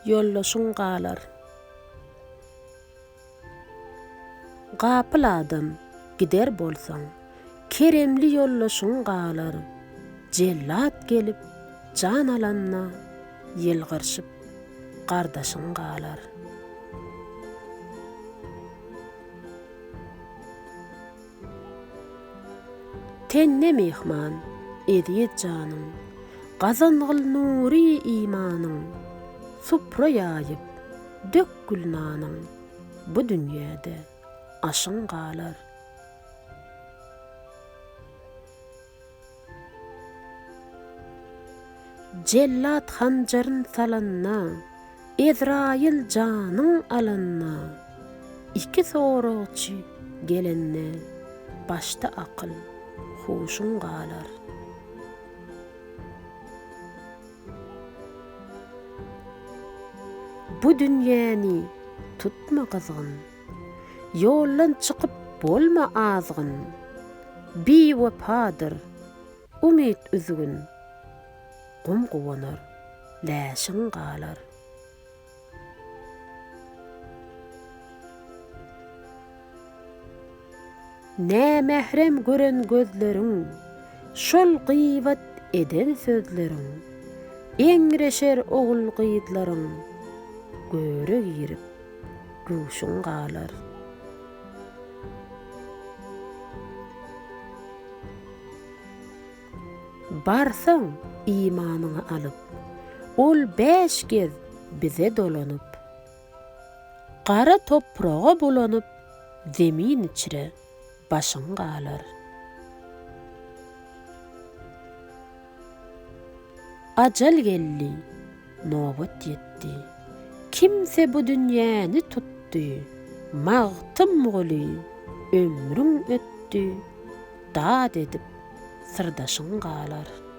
ýoldaşyň galar. Gapyl adam, gider bolsaň, keremli ýoldaşyň galar, Jellat gelip, jan alanda, ýylgyrşyp, gardaşyň galar. Tende myhman, eziz janyň, Gazangyl nury imanyň, Supra ýaýyp, dök gül nanyň, Bu dünýäde aşyň galar. Jellat hanjaryn salanda, Ezraýyl janyň alanda, Iki soragçy gelende, Başda akyl, huşuň galar. Bu dünýäni tutma gyzgyn. Ýoldan çykyp bolma azgyn. Biwepadyr, umyt üzgün. Gum guwanar, läşiň galar. Nämährem gören gözleriň, Şol gybat eden sözleriň, Eňreşer ogul-gyzlaryň, Göre girip, göwşüň galar. Barsaň imanyňy alyp, Ol bäş gez bize dolanyp. Gara topraga bulanyp, Zemin içre başyň galar. Ajal geldi, nobat ýetdi. Kimse bu dünýäni tutdy, Magtymguly, ömrüň ötdi, Dat edip, syrdaşyň galar.